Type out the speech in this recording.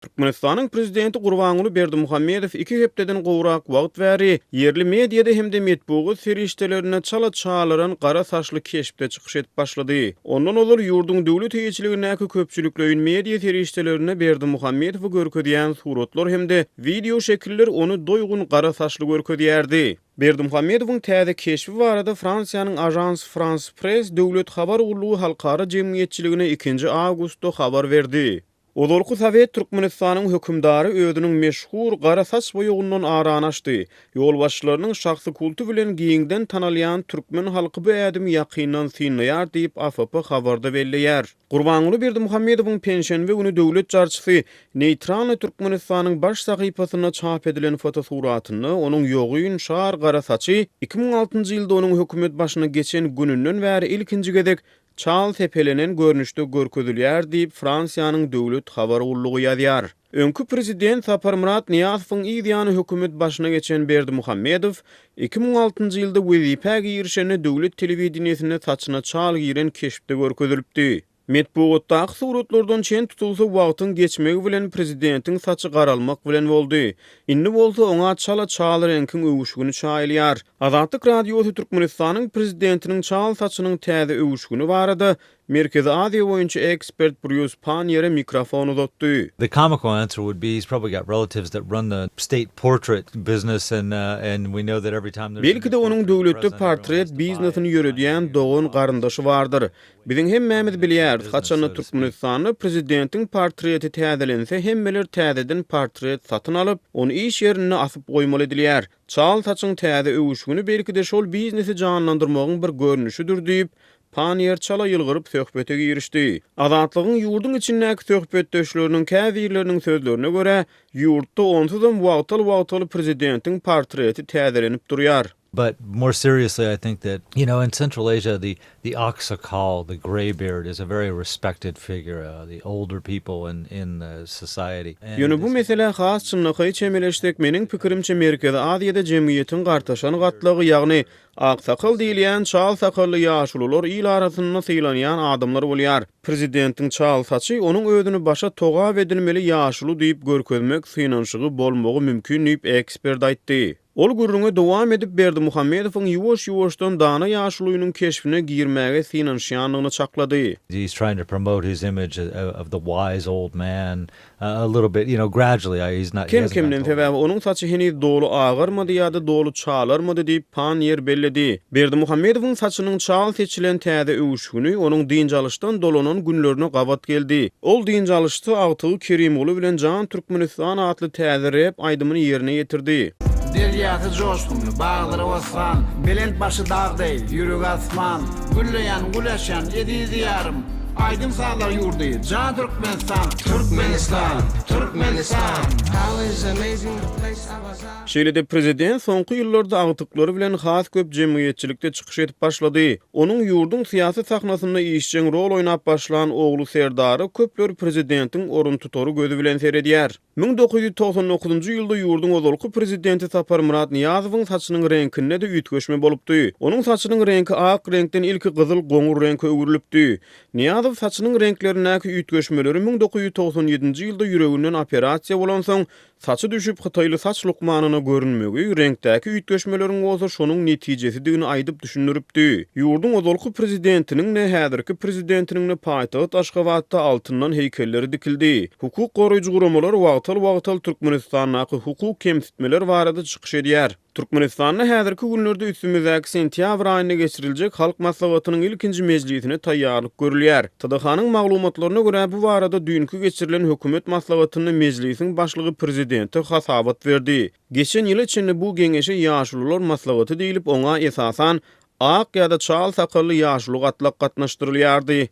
Türkmenistanyň prezidenti Gurbanguly Berdimuhamedow iki hepdeden gowrak wagt bäri ýerli mediada hem-de metbugat serişdelerinde çala çalaran gara saçly keşpde çykyş edip başlady. Ondan ozal ýurduň döwlet eýeçiligindäki köpçülikleýin media serişdelerinde Berdimuhamedowy görkezýän suratlar hem-de wideo şekiller ony doýgun gara saçly görkezýärdi. Berdimuhamedowyň täze keşbi barada Fransiýanyň Agence France-Presse döwlet habar gullugy halkara jemgyýetçiligine ikinji awgustda habar berdi. Ozalky sowet Türkmenistanyň hökümdary özüniň meşhur gara saç boýagyndan arany açdy. Ýolbaşçylarynyň şahsy kulty bilen giňden tanalýan türkmen halky bu ädimi ýakyndan synlaýar diýip, AFP habarda belleýär. Gurbanguly Berdimuhamedowyň penşenbe güni döwlet jarçysy Neýtralnyý Türkmenistanyň baş sahypasynda çap edilen fotosuratynda onuň ýogyn, şar gara saçy 2006-njy ýylda onuň hökümet başyna geçen gününden bäri ilkinji gezek çal sepelenen görnüşde görkezilýär diýip, Fransiýanyň döwlet habar gullugy ýazýar. Öňki prezident Saparmyrat Nyýazowyň yz ýany hökümet başyna geçen Berdimuhamedow 2006-njy ýylda wezipä girişende döwlet telewideniýesinde saçyna çal giren keşpde görkezilipdi. Metbugatdaky suratlardan çen tutulsa, wagtyň geçmegi bilen prezidentiň saçy garalmak bilen boldy. Indi bolsa oňa çala çal reňkiň öwüşgini çaýylýar. Azatlyk Radiosy Türkmenistanyň prezidentiniň çal saçynyň täze öwüşgini barada Merkezi Aziýa boýunça ekspert Brýus Panniýere mikrofon uzatdy. The comical answer would be he's probably got relatives that run the state portrait business and and we know that every time there's a new Belki-de onuň portrait of the döwletde president everyone portret has to buy it biznesini and find ýöredýän a new dogan-garyndaşy bardyr. Biziň hemmämiz bilýäris, haçanda Türkmenistanda prezidentiň portreti täzelense hemmeler täzeden portret satyn alyp, ony iş ýerinde asyp goýmaly edilýär. Çal saçyň täze öwüşgini belki-de şol biznesi janlandyrmagyň bir görnüşidir diýip, Panniýer çala ýylgyryp söhbete girişdi. Azatlygyň ýurduň içindäki söhbetdeşleriniň käbirleriniň sözlerine görä, ýurtda onsuzam wagtal-wagtal prezidentiň portreti täzelenip durýar. But more seriously I think that you know in Central Asia the the aksakal the grey beard is a very respected figure uh the older people in in the society and Ýöne bu meselä has çynlakaý çemeleşsek, meniň pikirimçe Merkezi Aziýada jemgyýetiň gartaşan gatlagy, ýagny aksakal diýilýän çal sakally ýaşulular il arasynda sylanýan adamlar bolýar. Prezidentiň çal saçy onuň özüni başa togap edilmeli ýaşuly diýip görkezmek synanyşygy bolmagy mümkin diýip, ekspert aýtdy. Ol gürrüňe dowam edip, Berdimuhamedowyň ýuwaş-ýuwaşdan dana ýaşulynyň keşbine girmäge synanyşýandygyny çaklady. He is trying to promote his image of the wise old man a little bit, you know, gradually, he is not, he hasn't gone Kem-kemden, totally. sebäbi onuň saçy heniz doly agarmady ýa-da doly çalarmady diýip, Panniýer belledi. Berdimuhamedowyň saçynyň çal seçilen täze öwüşgini onuň dynç alyşdan dolanan günlerine gabat geldi. Ol dynç alyşda agtygy Kerimguly bilen Jan Türkmenistan atly täze rep aýdymyny ýerine ýetirdi. Derýasy joşgunly, baglary bossan, Belent başy dag deý, ýüregi asman, Gülleýän, gül açýan eziz Diýarym, Aýdym-sazlar ýurdy, jan Türkmenistan! Türkmenistan! Türkmenistan! Şeýle-de prezident soňky ýyllarda agtyklary bilen has köp jemgyýetçilikde çykyş edip başlady. Onuň ýurduň syýasy sahnasynda işjeň rol oýnap başlan ogly Serdara köpler prezidentiň oruntutary gözi bilen seredýär. 1999-njy ýylda ýurduň ozalky prezidenti Saparmyrat Nyýazowyň saçynyň reňkinde-de üýtgeşme bolupdy. Onuň saçynyň reňki ak reňkden ilki gyzyl-goňur reňke öwrülipdi. Nyýazow saçynyň reňklerindäki üýtgeşmeleri 1997-nji ýylda ýüreginden operasiýa bolansoň, Saçy düşüp, hytaýly saç lukmanyna görünmegi, reňkdäki üýtgeşmeleriň bolsa şonuň netijesidigini aýdyp düşündiripdi. Ýurduň ozalky prezidentiniň-de, häzirki prezidentiniň-de paýtagt Aşgabatda altyndan heýkelleri dikildi. Hukuk goraýjy guramalar wagtal-wagtal Türkmenistandaky hukuk kemsitmeler barada çykyş edýär. Türkmenistanda häzirki günlerde üstümizdäki sentýabr aýynda geçiriljek Halk Maslahatynyň ilkinji mejlisine taýýarlyk görülýär. TDH-nyň maglumatlaryna görä, bu barada düýnki geçirilen hökümet maslahatynda mejlisiň başlygy prezidente hasabat berdi. Geçen ýyla çenli bu geňeşe Ýaşulular maslahaty diýlip, oňa esasan ak ýa-da çal sakally ýaşuly gatlak gatnaşdyrylýardy.